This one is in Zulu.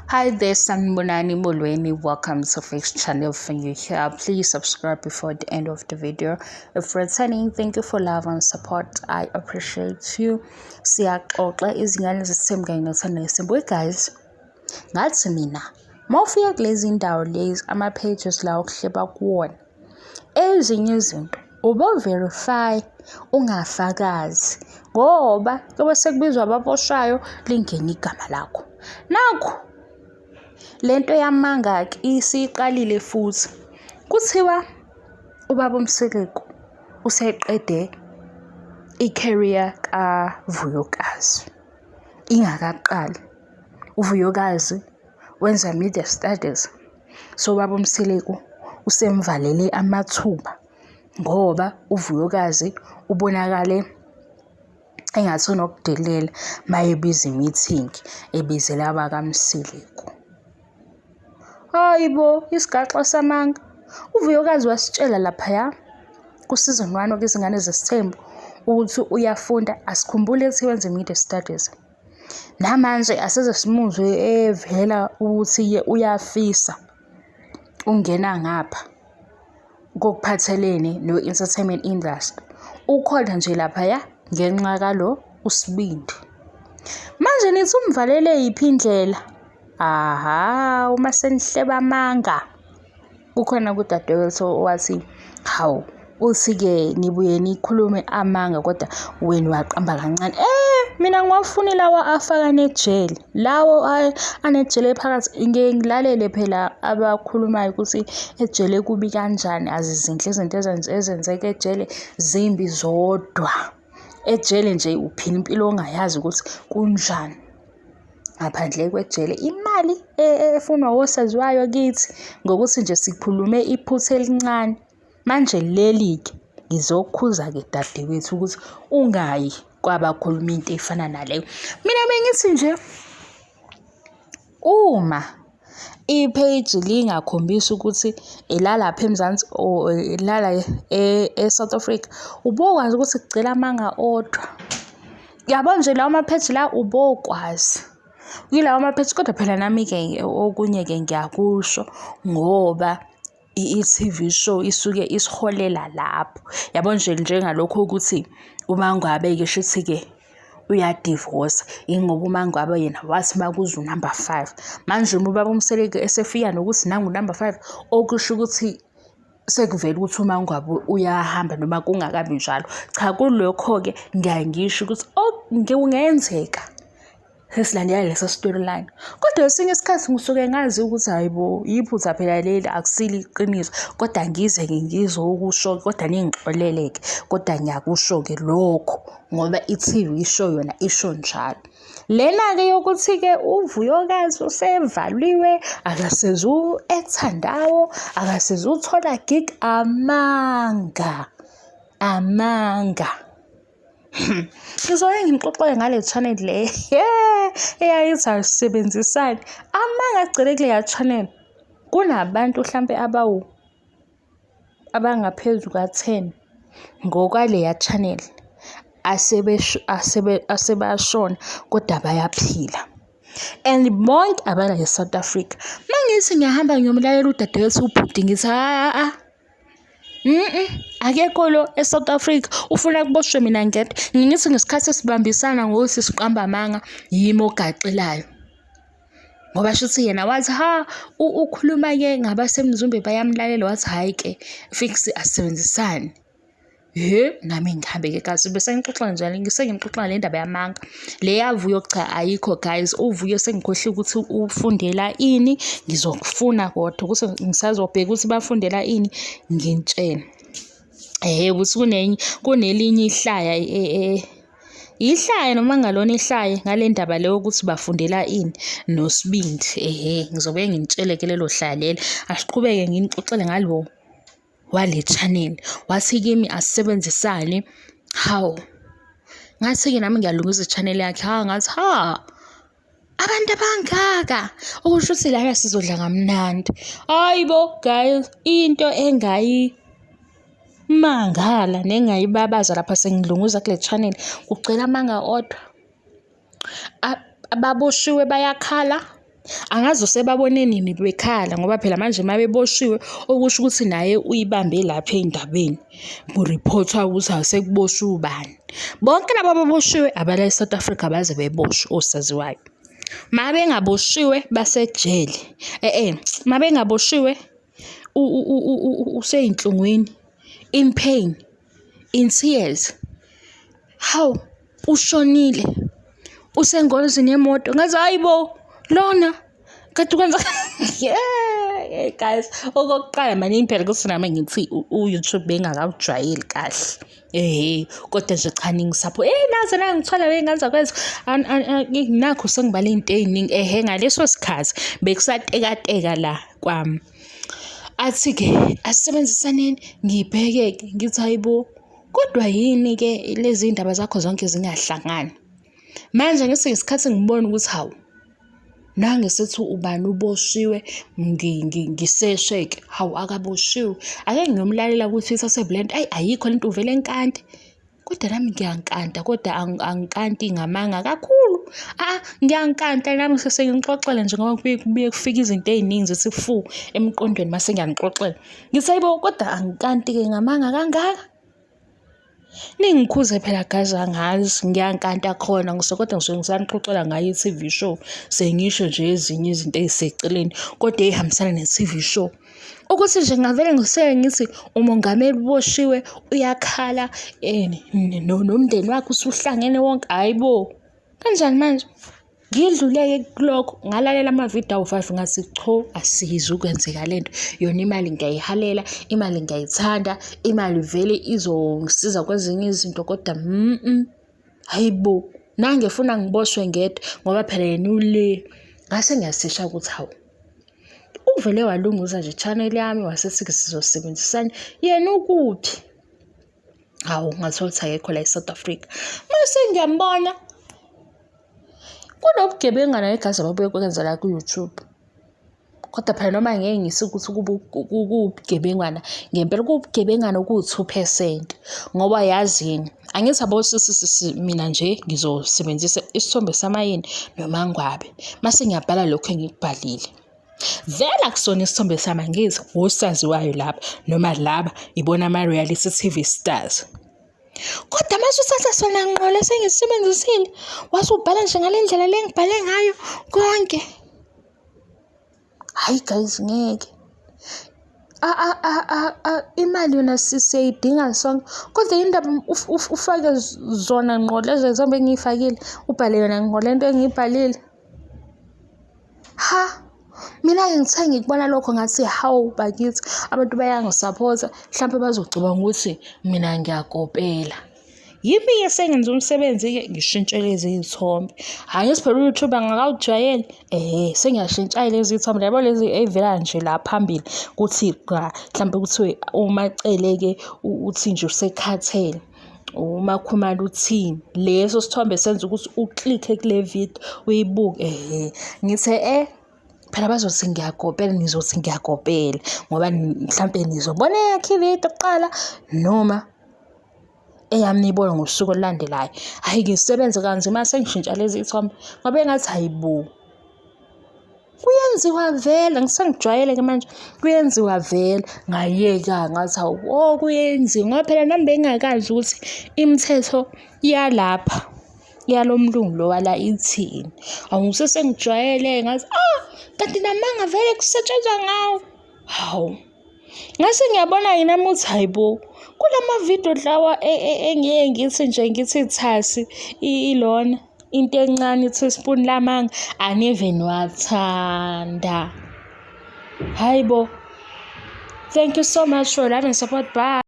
Hi there, Sanibonani Molweni. Welcome to Fix Channel. For you here, please subscribe before the end of the video. If returning, thank you for love and support. I appreciate you. Siyaxoxa izingane zesithembu kanye nothando ngesimbu. Guys, ngathi mina mawufika kulezi ndawo lezi ama-pages la okuhleba kuwona ezinye izinto ubo-verify ungafakazi ngoba kuyobe sekubizwa ababoshwayo lingene igama lakho. Nakhu lento yamanga-ke isiqalile futhi. Kuthiwa ubaba uMseleku useqede i-career kaVuyokazi ingakaqali. UVuyokazi wenza media studies. So ubaba uMseleku usemvalele amathuba ngoba uVuyokazi ubonakale engathi unokudelela mayebiza i-meeting ebizela abakaMseleku. Hayi bo, isigaxa samanga. UVuyokazi wasitshela laphaya ku-season 1 wakwiZingane Zesithembu ukuthi uyafunda, asikhumbuli ethi wenza i-media studies. Namanje asize simuzwe evela ukuthi uyafisa ukungena ngapha kokuphathelene no-entertainment industry. Ukhona nje laphaya ngenxa kalo uSibindi. Manje nithi umvalele yiphi indlela? Aha, uma senihleba amanga. Kukhona kudadewethu owathi, hawu, uthi-ke nibuye nikhulume amanga kodwa wena waqamba kancane. Mina ngiwafuni lawa afaka nejele. Lawo anejele phakathi ngeke ngilalele phela abakhulumayo ukuthi ejele kubi kanjani. Azizinhle izinto ezenzeka ejele, zimbi zodwa. Ejele nje uphila impilo ongayazi ukuthi kunjani. Ngaphandle kwejele imali efunwa osaziwayo kithi ngokuthi nje sikhulume iphutha elincane. Manje leli-ke ngizokukhuza-ke dadewethu ukuthi ungayi kwabakhuluma into efana naleyo. Mina bengithi nje uma i-page lingakhombisi ukuthi elalapha eMzansi or elala e-South Africa, ubokwazi ukuthi kugcwele amanga odwa. Yabo nje lawo ma-page la ubokwazi. Yilawo ma-page kodwa phela nami-ke okunye-ke ngiyakusho ngoba i-T_V show isuke isiholela lapho. Yabo nje njengalokhu ukuthi uMaNgwabe-ke shuthi-ke uyadivosa, yingoba uMaNgwabe yena wathi makuza unamba five. Manje uma ubaba uMseleku esefika nokuthi nangu unamba five, okusho ukuthi sekuvele ukuthi uMaNgwabe uyahamba noma kungakabi njalo. Cha, kulokho-ke ngiyaye ngisho ukuthi kungenzeka sesilandela leso storyline. Kodwa esinye isikhathi ngisuke ngazi ukuthi hhayi bo, iphutha phela leli akusilo iqiniso. Kodwa ngize-ke ngizokusho-ke, kodwa ningixolele-ke, kodwa ngiyakusho-ke lokho ngoba i-T_V show yona isho njalo. Lena-ke yokuthi-ke uVuyokazi usevaliwe, akasezu-act-a ndawo, akasezuthola gig, amanga, amanga. Ngizoke nginixoxele ngale channel le eyayithi asisebenzisane. Amanga agcwele kuleya channel. Kunabantu hlampe abangaphezu ka-10 ngokwaleya channel asebashona kodwa bayaphila. And bonke abala e-South Africa. Uma ngithi ngiyahamba ngiyomlalela udadewethu ubhuti ngithi ha-a akekho lo e-South Africa ufuna kuboshwe mina ngedwa. Ngithi ngesikhathi sibambisana ngokuthi siqamba amanga yimi ogaxelayo. Ngoba shuthi yena wathi ha ukhuluma-ke ngabaseMzumbe bayamlalela wathi hhayi-ke fix asisebenzisane. He, nami ngihambe-ke kazi bese ngixoxa njalo sengixoxa le ndaba yamanga. Le yaVuyo cha ayikho guys, uVuyo sengikhohliwe ukuthi ufundela ini, ngizokufuna kodwa ukuthi ngisazobheka ukuthi bafundela ini ngintshele. Ehhe ukuthi kunenye kunelinye ihlaya ihlaya noma kungalona ihlaya ngale ndaba leyo ukuthi bafundela ini noSibindi. Ehhe ngizobe nginitshele-ke lelo hlaya lelo. Asiqhubeke nginixoxele ngalo wale channel. Wathi kimi asisebenzisane. Hawu, ngathi-ke nami ngiyalungisa i-channel yakhe. Ha, ngathi ha, abantu abangaka okusho ukuthi lana sizodla kamnandi. Hayi bo guys, into engayimangala nengayibabaza lapha sengilunguza kule channel kugcwele amanga odwa. Ababoshiwe bayakhala. Angazi usebabone nini bekhala ngoba phela manje uma beboshiwe okusho ukuthi naye uyibambe lapha ey'ndabeni kuriphothwa ukuthi asekuboshwe ubani. Bonke laba ababoshiwe abala e-South Africa baze beboshwe osaziwayo. Uma bengaboshiwe basejele. E-e, uma bengaboshiwe usey'nhlungwini, in pain, in tears. Hawu, ushonile, usengozini yemoto. Ngathi hhayi bo, lona kade kwenza yeah guys, okokuqala maningi phela ukuthi nami ngithi u-YouTube bengakawujwayeli kahle. Ehhe, kodwa nje cha ningisapho. Eh naze nangithola wey'ngane zakwethu. Nakhu sengibale iy'nto ey'ningi. Ehhe ngaleso sikhathi bekusatekateka la kwami. Athi-ke asisebenzisaneni ngibheke-ke ngithi hayi bo, kodwa yini-ke lezi ndaba zakho zonke zingahlangani. Manje ngithi ngesikhathi ngibona ukuthi hawu nangesethi ubani uboshiwe ngiseshe-ke hawu akaboshiwe ake ngiyomlalela ukuthi isaseblend ayi ayikho lento uvele enkante kodwa nami ngiyankanta kodwa angikanti ngamanga kakhulu a ngiyankanta nami sesengixoxela nje ngoba kubuye kubuye kufike izinto ey'ningi zithi fu emqondweni mase ngiyanixoxela ngithi hayibo kodwa angikanti-ke ngamanga kangaka. Ningikhuze phela guys angazi ngiyankanta khona ngisuke kodwa ngisuke ngisanixoxela ngayo i-T_V show sengisho nje ezinye izinto ey'seceleni kodwa ey'hambisana ne-T_V show. Ukuthi nje ngingavele ngiseke ngithi umongameli uboshiwe uyakhala nomndeni wakhe usuhlangene wonke, hhayi bo, kanjani manje? Ngidlule-ke kulokho ngalalela amavidiyo awu-five ngathi cho asizukwenzeka le nto. Yona imali ngiyayihalela, imali ngiyayithanda, imali vele izongisiza kwezinye izinto kodwa hhayi bo, nange efuna ngiboshwe ngedwa ngoba phela yena ule. Ngase ngiyasesha ukuthi hawu, uvele walunguza nje channel yami wasethi-ke sizosebenzisana, yena ukuphi? Hawu ngathola ukuthi akekho la e-South Africa. Mase ngiyambona kunobugebengana negazi ababuye kwenza la ku-YouTube. Kodwa phela noma ngeke ngise ukuthi kuwubugebengwana ngempela kuwubugebengana okuwu-2%. Ngoba yazini, angithi yabo sisi mina nje ngizosebenzisa isithombe samayini noMangwabe. Mase ngiyabhala lokhu engikubhalile. Vele akusona isithombe sami angithi wosaziwayo laba noma laba ibona ama-reality TV stars. Kodwa mase uthatha sona ngqo lesi engisisebenzisile wase ubhala nje ngale ndlela le ngibhale ngayo konke. Hhayi guys ngeke. Imali yona siyayidinga sonke kodwa yini ndaba ufake zona ngqo lezo zithombe engiy'fakile ubhale yona ngqo le nto engiyibhalile. Ha, mina-ke ngithe ngikubona lokho ngathi hawu bakithi abantu bayangisaphotha hlampe bazocabanga ukuthi mina ngiyakopela. Yimi-ke sengenza umsebenzi-ke ngishintshe lezi iy'thombe. Hhayi ngithi phela u-YouTube angakawujwayeli, ehhe sengiyashintsha-ke lezi iy'thombe yabo lezi ey'vela nje la phambili kuthi gqa hlampe kuthiwe uMaCele-ke uthi nje usekhathele. uMaKhumalo uthini. Leso sithombe senza ukuthi uklikhe kule video uyibuke ehhe. Ngithe eh phela bazothi ngiyakopela nizothi ngiyakopela ngoba mhlampe nizobona eyakhe ividiyo kuqala noma eyami niyibone ngosuku olulandelayo. Hhayi ngisebenze kanzima sengishintsha lezi iy'thombe ngoba engathi hhayi bo. Kuyenziwa vele ngisengijwayele-ke manje kuyenziwa vele ngayeka ngathi hawu oh kuyenziwa ngoba phela nami bengingakazi ukuthi imithetho yalapha yalo mlungu lo wala ithini. Awu sesengijwayele ngathi ah kanti namanga vele kusetshenzwa ngawo. Hawu. Ngase ngiyabona-ke nami ukuthi hhayi bo, kulama-video lawa e, e, engiye ngithi nje ngithi thasi ilona into encane i-teaspoon lamanga anive niwathanda. Hhayi bo. Thank you so much for love and support. Bye.